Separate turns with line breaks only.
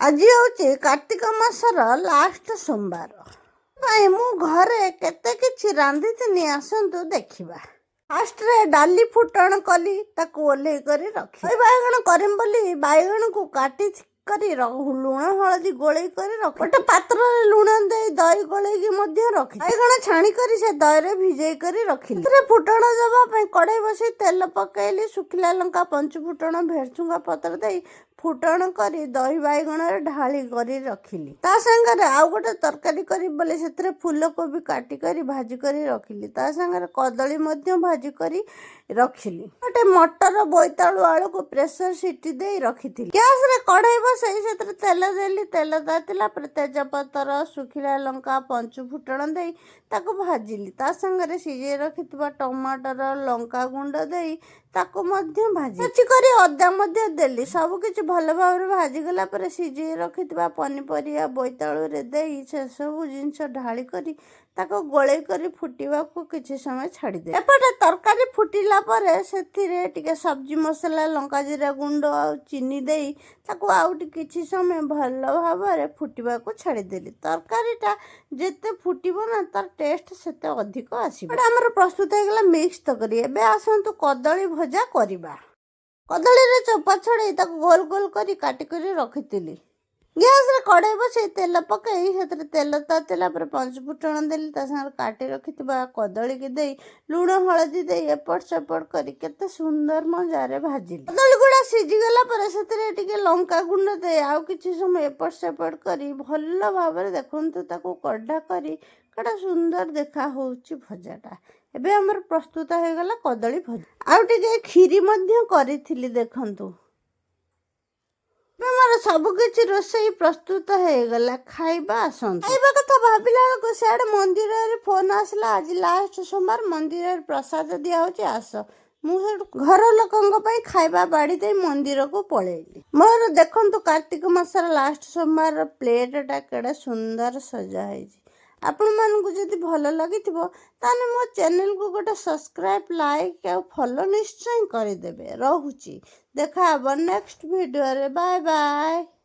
ଆଜି ହେଉଛି କାର୍ତ୍ତିକ ମାସର ଲାଷ୍ଟ ସୋମବାର ପାଇଁ ମୁଁ ଘରେ କେତେ କିଛି ରାନ୍ଧିଥିନି, ଆସନ୍ତୁ ଦେଖିବା। ଫାଷ୍ଟରେ ଡାଲି ଫୁଟଣ କଲି, ତାକୁ ଓହ୍ଲେଇ କରି ରଖି ଦହି ବାଇଗଣ କରିମ ବୋଲି ବାଇଗଣକୁ କାଟି କରି ଲୁଣ ହଳଦୀ ଗୋଳେଇ କରି ରଖି ଗୋଟେ ପାତ୍ରରେ ଲୁଣ ଦେଇ ଦହି ଗୋଳେଇକି ମଧ୍ୟ ରଖି ବାଇଗଣ ଛାଣି କରି ସେ ଦହିରେ ଭିଜେଇ କରି ରଖିଲି। ସେଥିରେ ଫୁଟଣ ଦେବା ପାଇଁ କଡ଼େଇ ବସେଇ ତେଲ ପକେଇଲି। ଶୁଖିଲା ଲଙ୍କା, ପଞ୍ଚୁ ଫୁଟଣ, ଭେରସୁଙ୍ଗା ପତ୍ର ଦେଇ ଫୁଟଣ କରି ଦହି ବାଇଗଣରେ ଢାଳି କରି ରଖିଲି। ତା ସାଙ୍ଗରେ ଆଉ ଗୋଟେ ତରକାରୀ କରିବି ବୋଲି ସେଥିରେ ଫୁଲକୋବି କାଟି କରି ଭାଜି କରି ରଖିଲି। ତା ସାଙ୍ଗରେ କଦଳୀ ମଧ୍ୟ ଭାଜି କରି ରଖିଲି। ଗୋଟେ ମଟର, ବୋଇତାଳୁ, ଆଳୁକୁ ପ୍ରେସର ସିଟି ଦେଇ ରଖିଥିଲି। ଗ୍ୟାସରେ କଢ଼େଇ ବସେଇ ସେଥିରେ ତେଲ ଦେଲି। ତେଲ ତାତିଲା ପରେ ତେଜପତ୍ର, ଶୁଖିଲା ଲଙ୍କା, ପଞ୍ଚୁ ଫୁଟଣ ଦେଇ ତାକୁ ଭାଜିଲି। ତା ସାଙ୍ଗରେ ସିଝେଇ ରଖିଥିବା ଟମାଟର, ଲଙ୍କା ଗୁଣ୍ଡ ଦେଇ ତାକୁ ମଧ୍ୟ ଭାଜି କିଛି କରି ଅଦା ମଧ୍ୟ ଦେଲି। ସବୁ କିଛି ଭଲ ଭାବରେ ଭାଜିଗଲା ପରେ ସିଝେଇ ରଖିଥିବା ପନିପରିବା ବୋଇତାଳୁରେ ଦେଇ ସେସବୁ ଜିନିଷ ଢାଳି କରି ତାକୁ ଗୋଳେଇ କରି ଫୁଟିବାକୁ କିଛି ସମୟ ଛାଡ଼ିଦେଲି। ଏପଟେ ତରକାରୀ ଫୁଟିଲା ପରେ ସେଥିରେ ଟିକେ ସବଜି ମସଲା, ଲଙ୍କା ଜିରା ଗୁଣ୍ଡ ଆଉ ଚିନି ଦେଇ ତାକୁ ଆଉ ଟିକେ କିଛି ସମୟ ଭଲ ଭାବରେ ଫୁଟିବାକୁ ଛାଡ଼ିଦେଲି। ତରକାରୀଟା ଯେତେ ଫୁଟିବ ନା, ତାର ଟେଷ୍ଟ ସେତେ ଅଧିକ ଆସିବ। ଏପଟେ ଆମର ପ୍ରସ୍ତୁତ ହେଇଗଲା ମିକ୍ସ ତରକାରୀ। ଏବେ ଆସନ୍ତୁ କଦଳୀ ଭଜା କରିବା। କଦଳୀର ଚୋପା ଛଡ଼େଇ ତାକୁ ଗୋଲ ଗୋଲ କରି କାଟି କରି ରଖିଥିଲି। ଗ୍ୟାସରେ କଡ଼େଇ ବସେଇ ତେଲ ପକାଇ ସେଥିରେ ତେଲ ତାତିଲା ପରେ ପଞ୍ଚ ଫୁଟଣ ଦେଲି। ତା ସାଙ୍ଗରେ କାଟି ରଖିଥିବା କଦଳୀକି ଦେଇ ଲୁଣ ହଳଦୀ ଦେଇ ଏପଟ ସେପଟ କରି କେତେ ସୁନ୍ଦର ମଜାରେ ଭାଜିଲି। କଦଳୀ ଗୁଡ଼ା ସିଝିଗଲା ପରେ ସେଥିରେ ଟିକେ ଲଙ୍କା ଗୁଣ୍ଡ ଦେଇ ଆଉ କିଛି ସମୟ ଏପଟ ସେପଟ କରି ଭଲ ଭାବରେ ଦେଖନ୍ତୁ, ତାକୁ କଢ଼ା କରି କେତେ ସୁନ୍ଦର ଦେଖା ହେଉଛି ଭଜାଟା। ଏବେ ଆମର ପ୍ରସ୍ତୁତ ହେଇଗଲା କଦଳୀ ଭଜା। ଆଉ ଟିକେ କ୍ଷୀରି ମଧ୍ୟ କରିଥିଲି, ଦେଖନ୍ତୁ। ଏବେ ମୋର ସବୁ କିଛି ରୋଷେଇ ପ୍ରସ୍ତୁତ ହେଇଗଲା। ଖାଇବା ଆସନ୍ତୁ। ଖାଇବା କଥା ଭାବିଲା ବେଳକୁ ସିଆଡ଼େ ମନ୍ଦିରରେ ଫୋନ୍ ଆସିଲା, ଆଜି ଲାଷ୍ଟ ସୋମବାର, ମନ୍ଦିରରେ ପ୍ରସାଦ ଦିଆହଉଛି, ଆସ। ମୁଁ ସେଠୁ ଘର ଲୋକଙ୍କ ପାଇଁ ଖାଇବା ବାଢ଼ି ଦେଇ ମନ୍ଦିରକୁ ପଳେଇଲି। ମୋର ଦେଖନ୍ତୁ, କାର୍ତ୍ତିକ ମାସର ଲାଷ୍ଟ ସୋମବାରର ପ୍ଲେଟଟା କେଡ଼େ ସୁନ୍ଦର ସଜା ହେଇଛି। ଆପଣମାନଙ୍କୁ ଯଦି ଭଲ ଲାଗିଥିବ, ତାହେଲେ ମୋ ଚ୍ୟାନେଲକୁ ଗୋଟେ ସବସ୍କ୍ରାଇବ୍, ଲାଇକ୍ ଆଉ ଫଲୋ ନିଶ୍ଚୟ କରିଦେବେ। ରହୁଛି, ଦେଖା ହେବ ନେକ୍ସଟ ଭିଡ଼ିଓରେ। Bye bye.